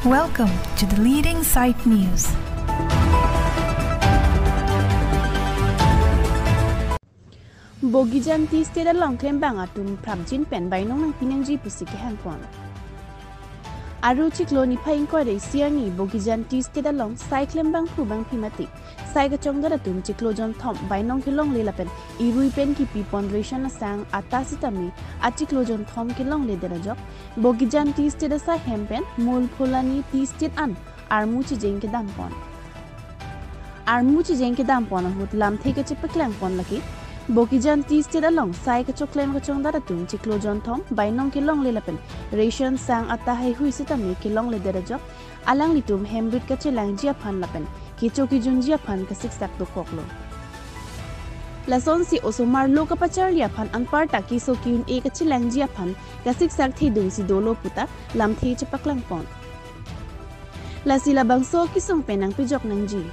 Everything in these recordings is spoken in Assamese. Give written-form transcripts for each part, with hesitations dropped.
Welcome to the Leading Sight News. Bogijan tea state along klembang atum prabjin pen by nong pinang ji pusiki hangpon. Aru chikloni paing kore siani Bogijan tea state along sai klembang pubang pimati. Sai kachong dara tum chiklojon thom by nong kilong lelapen irui pen ki pipon ration sang atasitami achiklojon thom kilong le derajok Bogijan tea state sa hempen mul pholani tea state an armuchi jengke dampon. Armuchi jengke dampon hut lam theke chepeklang pon laki Bokijan tea state along sai ka choklem ka chong dara tum chiklojon thom by nong kilong le lapen ration sang ata hai hui sitami kilong le derajok alang litum hembrit ka chelang jia phan lapen ki choki jun jia phan ka sik sak do koklo lason si osomar lo ka pacharlia phan anpar ta ki so kiun e ka chelang jia phan ka sik sak thi dung si dolo puta lam thi chapaklang pon lasila bangso ki song penang pijok nang ji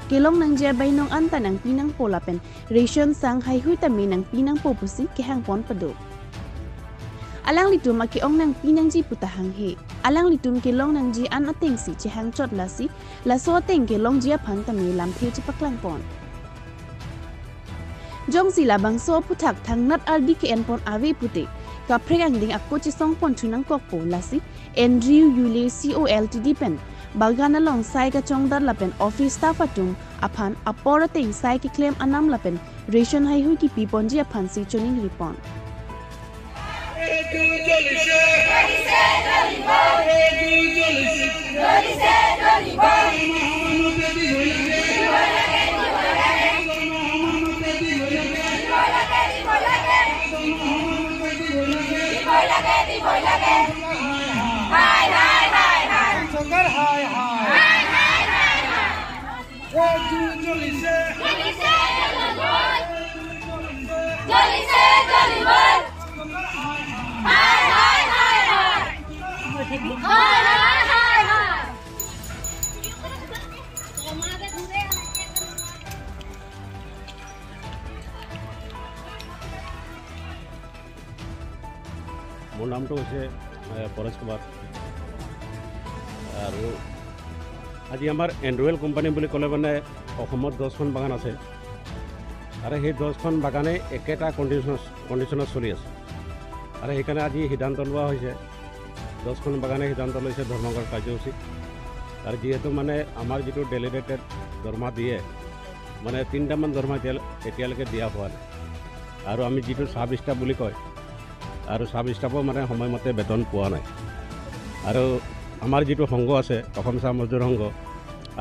Kelong nang jia bay nong anta nang pinang polapen ration sang hai hui tami nang pinang popusi ke hang pon pado. Alang litum aki ong nang pinang ji putahang he. Alang litum kelong nang ji an ateng si che hang chot lasi laso ateng kelong jia phan tami lam the che paklang pon. Jong si la bang so puthak thang nat RDKN pon ave pute. Ka prek ang ding akko chi song pon thunang kok po lasi Andrew Yule COLTD pen. Bagan along sai ka chongdar lapen office staff atum aphan apor ateng sai ki claim anam lapen ration hai hui ki piponji aphan si choning ripon. মোৰ নামটো হৈছে পৰেশ কুমাৰ আৰু আজি আমাৰ এণ্ড্ৰুৱেল কোম্পানী বুলি ক'লে মানে অসমত 10খন বাগান আছে আৰু সেই 10খন বাগানে একেটা কণ্ডিশ্যনত চলি আছে আৰু সেইকাৰণে আজি সিদ্ধান্ত লোৱা হৈছে 10খন বাগানে সিদ্ধান্ত লৈছে ধৰ্মঘট কাৰ্যসূচী আৰু যিহেতু মানে আমাৰ যিটো ডেলিগেটেড দৰমহা দিয়ে মানে 3টামান দৰমহা এতিয়ালৈকে দিয়া হোৱা নাই আৰু আমি যিটো চাব ষ্টাফ বুলি কয় আৰু চাব ষ্টাফো মানে সময়মতে বেতন পোৱা নাই আৰু আমাৰ যিটো সংঘ আছে অসম চাহ মজদুৰ সংঘ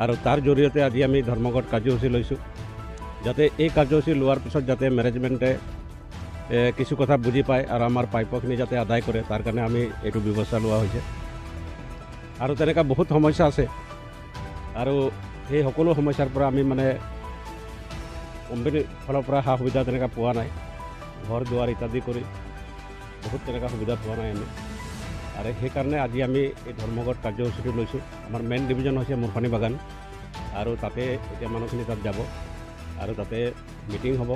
আৰু তাৰ জৰিয়তে আজি আমি ধৰ্মঘট কাৰ্যসূচী লৈছোঁ যাতে এই কাৰ্যসূচী লোৱাৰ পিছত যাতে মেনেজমেণ্টে কিছু কথা বুজি পায় আৰু আমাৰ প্ৰাপ্যখিনি যাতে আদায় কৰে তাৰ কাৰণে আমি এইটো ব্যৱস্থা লোৱা হৈছে আৰু তেনেকুৱা বহুত সমস্যা আছে আৰু সেই সকলো সমস্যাৰ পৰা আমি মানে কোম্পানীৰ ফালৰ পৰা সা সুবিধা তেনেকুৱা পোৱা নাই ঘৰ দুৱাৰ ইত্যাদি কৰি বহুত তেনেকুৱা সুবিধা পোৱা নাই আমি আৰু সেইকাৰণে আজি আমি এই ধৰ্মঘট কাৰ্যসূচীটো লৈছোঁ। আমাৰ মেইন ডিভিজন হৈছে মোৰপানী বাগান আৰু তাতে এতিয়া মানুহখিনি তাত যাব আৰু তাতে মিটিং হ'ব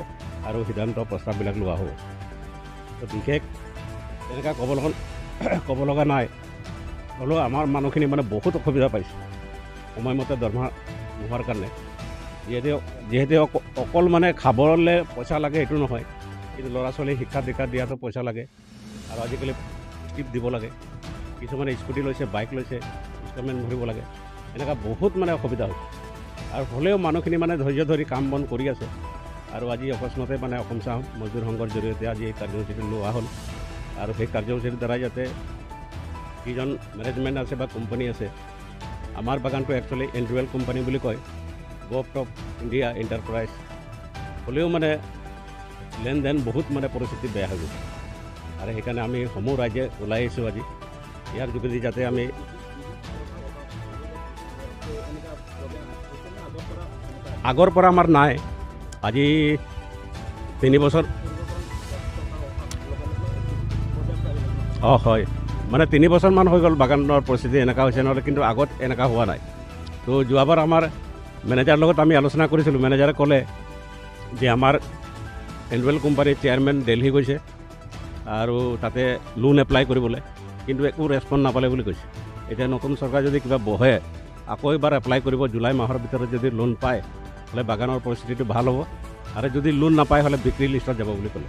আৰু সিদ্ধান্ত প্ৰস্তাৱবিলাক লোৱা হ'ব। তো বিশেষ তেনেকুৱা ক'ব লগা নাই, হ'লেও আমাৰ মানুহখিনি মানে বহুত অসুবিধা পাইছে সময়মতে দৰমহা নোহোৱাৰ কাৰণে। যিহেতু অকল মানে খাবলৈ পইচা লাগে এইটো নহয়, কিন্তু ল'ৰা ছোৱালী শিক্ষা দীক্ষা দিয়াতো পইচা লাগে আৰু আজিকালি টিপ দিব লাগে, কিছুমানে স্কুটি লৈছে, বাইক লৈছে, ইনষ্টলমেণ্ট ভৰিব লাগে, এনেকুৱা বহুত মানে অসুবিধা হৈছে আৰু হ'লেও মানুহখিনি মানে ধৈৰ্য ধৰি কাম বন কৰি আছে আৰু আজি অকস্মাতে মানে অসম চাহ মজদুৰ সংঘৰ জৰিয়তে আজি এই কাৰ্যসূচীটো লোৱা হ'ল আৰু সেই কাৰ্যসূচীৰ দ্বাৰাই যাতে যিজন মেনেজমেণ্ট আছে বা কোম্পানী আছে, আমাৰ বাগানটো একচুৱেলি এণ্ড্ৰুৱেল কোম্পানী বুলি কয়, গভট অফ ইণ্ডিয়া এণ্টাৰপ্ৰাইজ, হ'লেও মানে লেনদেন বহুত মানে পৰিস্থিতি বেয়া হৈ গৈছে আৰু সেইকাৰণে আমি সমূহ ৰাইজে ওলাই আহিছোঁ আজি ইয়াৰ যোগেদি যাতে আমি আগৰ পৰা আমাৰ নাই, আজি 3 বছৰ অঁ হয় মানে 3 বছৰমান হৈ গ'ল বাগানৰ পৰিস্থিতি এনেকুৱা হৈছে, নহ'লে কিন্তু আগত এনেকুৱা হোৱা নাই। তো যোৱাবাৰ আমাৰ মেনেজাৰ লগত আমি আলোচনা কৰিছিলোঁ, মেনেজাৰে ক'লে যে আমাৰ এণ্ড্ৰুৱেল কোম্পানীৰ চেয়াৰমেন দিল্লী গৈছে আৰু তাতে লোন এপ্লাই কৰিবলৈ, কিন্তু একো ৰেচপঞ্চ নাপালে বুলি কৈছে। এতিয়া নতুন চৰকাৰ যদি কিবা বহে, আকৌ এবাৰ এপ্লাই কৰিব, জুলাই মাহৰ ভিতৰত যদি লোন পায় হ'লে বাগানৰ পৰিস্থিতিটো ভাল হ'ব, আৰু যদি লোন নাপায় হ'লে বিক্ৰী লিষ্টত যাব বুলি ক'লে।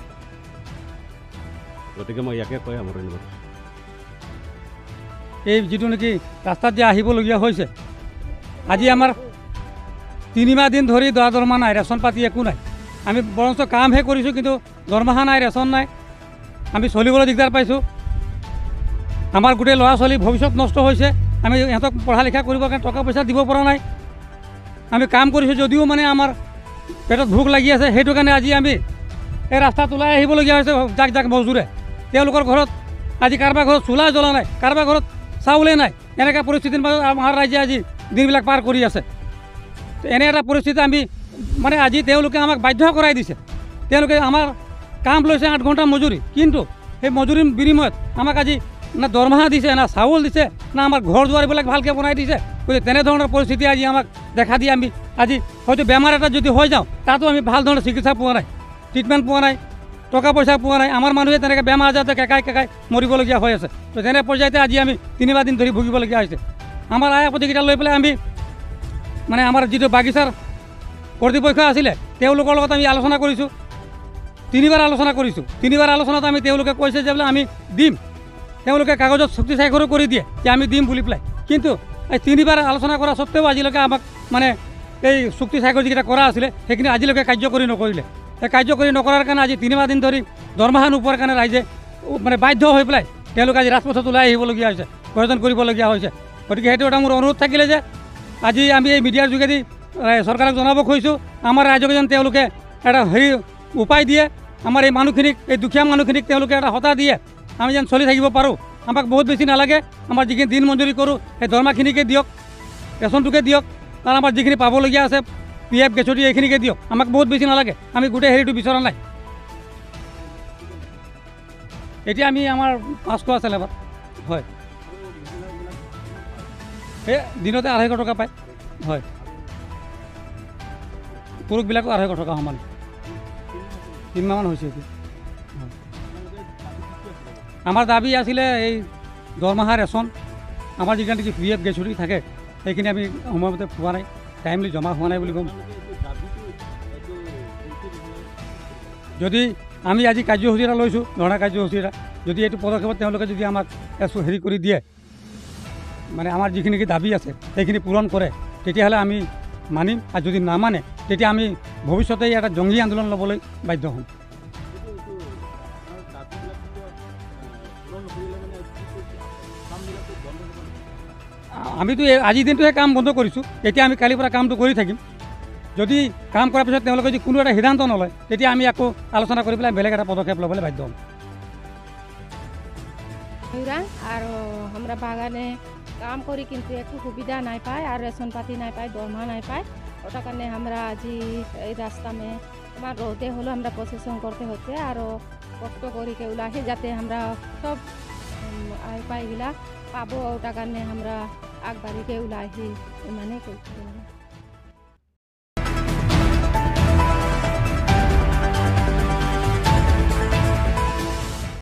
গতিকে মই ইয়াকে কৈ সামৰণি মাৰিছোঁ। এই যিটো নেকি ৰাস্তাত যে আহিবলগীয়া হৈছে, আজি আমাৰ 3 মাহ দিন ধৰি দৰা দৰমহা নাই, ৰেচন পাতি একো নাই। আমি বৰঞ্চ কামহে কৰিছোঁ, কিন্তু দৰমহা নাই, ৰেচন নাই, আমি চলিবলৈ দিগদাৰ পাইছোঁ। আমাৰ গোটেই ল'ৰা ছোৱালীৰ ভৱিষ্যত নষ্ট হৈছে। আমি ইহঁতক পঢ়া লিখা কৰিবৰ কাৰণে টকা পইচা দিব পৰা নাই। আমি কাম কৰিছোঁ যদিও মানে আমাৰ পেটত ভোক লাগি আছে। সেইটো কাৰণে আজি আমি এই ৰাস্তাত ওলাই আহিবলগীয়া হৈছে। জাক জাক মজদুৰে তেওঁলোকৰ ঘৰত আজি কাৰোবাৰ ঘৰত চুলা জ্বলা নাই, কাৰোবাৰ ঘৰত চাউলেই নাই। এনেকুৱা পৰিস্থিতিৰ মাজত আমাৰ ৰাইজে আজি দিনবিলাক পাৰ কৰি আছে। এনে এটা পৰিস্থিতি আমি মানে আজি তেওঁলোকে আমাক বাধ্য কৰাই দিছে। তেওঁলোকে আমাৰ কাম লৈছে 8 ঘণ্টা মজুৰি, কিন্তু সেই মজুৰিৰ বিনিময়ত আমাক আজি না দৰমহা দিছে, না চাউল দিছে, না আমাৰ ঘৰ দুৱাৰবিলাক ভালকৈ বনাই দিছে। গতিকে তেনেধৰণৰ পৰিস্থিতি আজি আমাক দেখা দি আমি আজি হয়তো বেমাৰ এটা যদি হৈ যাওঁ, তাতো আমি ভাল ধৰণৰ চিকিৎসা পোৱা নাই, ট্ৰিটমেণ্ট পোৱা নাই, টকা পইচা পোৱা নাই। আমাৰ মানুহে তেনেকৈ বেমাৰ আজাৰতে কেঁকাই কেঁকাই মৰিবলগীয়া হৈ আছে। তো তেনে পৰ্যায়তে আজি আমি 3 মাহ দিন ধৰি ভুগিবলগীয়া হৈছে। আমাৰ আই আপত্তিকেইটা লৈ পেলাই আমি মানে আমাৰ যিটো বাগিচাৰ কৰ্তৃপক্ষ আছিলে, তেওঁলোকৰ লগত আমি আলোচনা কৰিছোঁ, তিনিবাৰ আলোচনা কৰিছোঁ। তিনিবাৰ আলোচনাত আমি তেওঁলোকে কৈছে যে বোলে আমি দিম। তেওঁলোকে কাগজত চুক্তি স্বাক্ষৰো কৰি দিয়ে যে আমি দিম বুলি পেলাই। কিন্তু এই তিনিবাৰ আলোচনা কৰা স্বত্তেও আজিলৈকে আমাক মানে এই চুক্তি স্বাক্ষৰ যিকেইটা কৰা আছিলে, সেইখিনি আজিলৈকে কাৰ্যকৰী নকৰিলে। সেই কাৰ্যকৰী নকৰাৰ কাৰণে আজি 3 মাহ দিন ধৰি দৰমহা নোপোৱাৰ কাৰণে ৰাইজে মানে বাধ্য হৈ পেলাই তেওঁলোকে আজি ৰাজপথত ওলাই আহিবলগীয়া হৈছে, গৰ্জন কৰিবলগীয়া হৈছে। গতিকে সেইটো এটা মোৰ অনুৰোধ থাকিলে যে আজি আমি এই মিডিয়াৰ যোগেদি চৰকাৰক জনাব খুজিছোঁ, আমাৰ ৰাইজক যেন তেওঁলোকে এটা হেৰি উপায় দিয়ে। আমাৰ এই মানুহখিনিক, এই দুখীয়া মানুহখিনিক তেওঁলোকে এটা সতা দিয়ে, আমি যেন চলি থাকিব পাৰোঁ। আমাক বহুত বেছি নালাগে। আমাৰ যিখিনি দিন মজুৰি কৰোঁ, সেই দৰমহাখিনিকে দিয়ক, ৰেচনটোকে দিয়ক, আৰু আমাৰ যিখিনি পাবলগীয়া আছে পি এফ, গ্ৰেচুইটি, এইখিনিকে দিয়ক। আমাক বহুত বেছি নালাগে। আমি গোটেই হেৰিটো বিচৰা নাই। এতিয়া আমি আমাৰ 500 আছে লেবাৰ হয়। এই দিনতে 250 টকা পায় হয়। পুৰুষবিলাকো 250 টকা সমান। 3 মাহমান হৈছে এতিয়া। আমাৰ দাবী আছিলে এই দৰমহা, ৰেচন, আমাৰ যিখিনি নেকি পি এফ, গ্ৰেচুইটি থাকে, সেইখিনি আমি সময়মতে পোৱা নাই, টাইমলি জমা হোৱা নাই বুলি ক'ম। যদি আমি আজি কাৰ্যসূচী এটা লৈছোঁ, ধৰ্ণা কাৰ্যসূচী এটা, যদি এইটো পদক্ষেপত তেওঁলোকে যদি আমাক হেৰি কৰি দিয়ে, মানে আমাৰ যিখিনি দাবী আছে সেইখিনি পূৰণ কৰে, তেতিয়াহ'লে আমি মানিম। আৰু যদি নামানে, তেতিয়া আমি ভৱিষ্যতে এটা জংগী আন্দোলন ল'বলৈ বাধ্য হ'ম। আমিতো আজিৰ দিনটোহে কাম বন্ধ কৰিছোঁ। এতিয়া আমি কালিৰ পৰা কামটো কৰি থাকিম। যদি কাম কৰাৰ পিছত তেওঁলোকে যদি কোনো এটা সিদ্ধান্ত নলয়, তেতিয়া আমি আকৌ আলোচনা কৰি পেলাই বেলেগ এটা পদক্ষেপ ল'বলৈ বাধ্য হ'ম। আর আমরা বাগানে কাম করি, কিন্তু একটু সুবিধা নাই পাই আর রেশন পাতি নাই পাই, দরমা নাই পাই। ওটা কারণে আমরা আজি এই রাস্তা মে আমার রোদে হলো আমরা প্রসেশন করতে হচ্ছে আর কষ্ট করি কেউ লাগে, যাতে আমরা সব আয় পাইগুলা পাবো। ওটা কারণে আমরা আগবাড়ি কেউ লাহি মানে করছি।